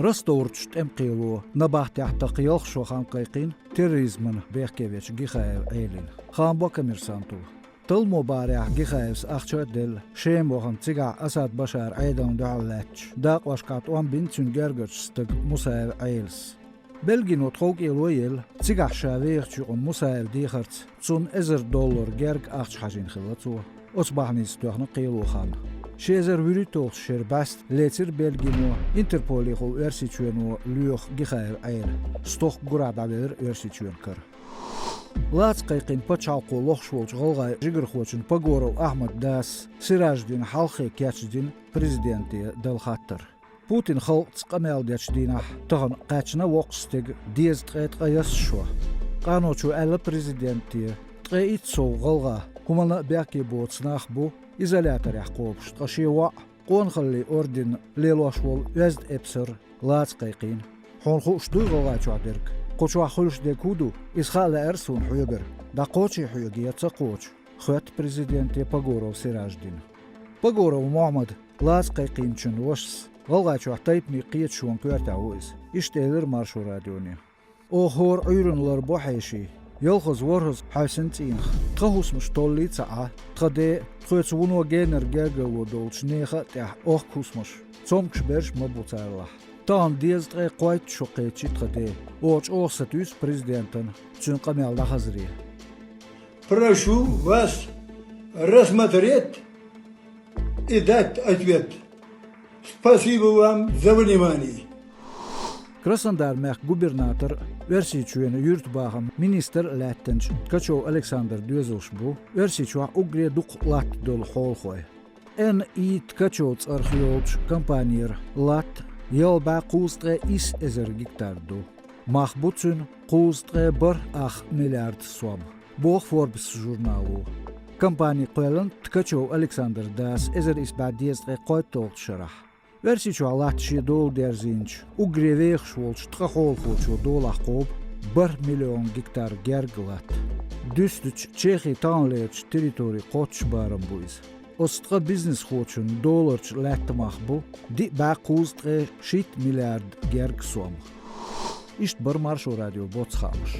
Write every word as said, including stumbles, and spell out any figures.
Ростоварчу тӀеман кхело набахтехь тахка ялх шо хан кхайкхийна терроризмана бехке вечу Гихаев Ӏелина. Хаам бо «Коммерсанто». Талламо бахарехь Гихаевс ахча а делла, Шема вахана, цигахь Асад Башаран Ӏедална дуьхьал лаьттачу дакъошкахь тӀом бина цуьнан гергарчу стага Мусаев Ӏелас. Бельгино тховкӀело а елла, цигахь ша вехачу юкъана Мусаев дехарца цунна эзар доллар герга ахча хьажийна хилла цо. Оцу бахьаница тоьхна кхело хан. Ши эзар вуьрхӀитталгӀачу шеран бӀаьста лецира Бельгино Интерполехула Оьрсийчоьно лоьху Гихаев Ӏела. Стохка гурахь дӀавелира Оьрсийчоьнан кара. Лаца кхайкхийна пачхьалкхо лохуш волчу гӀалгӀайн жигархочун Погоров Ахьмадан дас Сираждина хьалххе кечдина президенте дала хаттар. Путинан халкъаца къамел дечу дийнахь тахана кхаьчна воккхачу стеган дезткъе ткъаяссу шо. Къаночо аьлла президенте, ткъе итт сов гӀалгӀа, хӀуманна а бехке боцу нах бу изоляторехь кхобуш, ткъа шен воӀ, Къонахаллин орден лелош волу оьзда эпсар лаца кхайкхийна. Хьуна хууш дуй ГӀалгӀайчохь дерг? Кху чохь хуьлуш дерг хӀун ду? Иза хаа лаьара суна хьоьгара. ДӀакхочий хьоьга я ца кхочу? — хоьтту президенте Погоров Сираждина. Погоров Мохьмад, лаца кхайкхийначун вашас, ГӀалгӀайчохь тайпанийн кхеташонан коьртехь ву иза. Иштта элира Маршо радионе: «Оха хӀора Ӏуьйранна ларбо хьеший. Ялхаза-ворхӀаза хьаьвсина цӀийнах. Тхан хӀусамаш толлий ца Ӏа, тхан ден а, тхоьца вуно генара гергарло долчу нехан а тӀехь охка хӀусамаш, цомгуш берш ма бу царалахь. Тахана дезткъе кхойтта шо кхечи тхан ден». Оха чӀогӀа сатуьйсу президентана цуьнан къамел дӀахазаре. Прошу вас рассмотреть и дать ответ. Спасибо вам за внимание. Краснодар-мехкан губернатор а, Оьрсийчоьнан юьртабахаман министр а лаьттинчу Ткачев Александр доьзалш бу Оьрсийчохь уггаре дукха латта долу хьолахой. Н И Ткачев цӀарах йолчу компанера латта ялх бӀе кхузткъе исс эзар гектар ду. Мах бу цуьнан кхузткъе бархӀ ах миллиард сом, боху Forbes журнало. Компани кхоьллина Ткачев Александр дас эзар исс бӀе дезткъе кхойтталгӀачу шарахь. Оьрсийчохь латта шен дола дерзийначу, уггаре вехаш волчу ткъа хьолахочо долахь кхобу бархӀ миллион гектар герга латта. Дуьстича, Чехин таханлерчу территори кхоччуш барам бу иза. Оцу ткъа бизнесхочун доларчу лаьтта мах бу диъ бӀе кхузткъе шийтта миллиард герга сом. Иштта бара Маршо радион боцца хаамаш.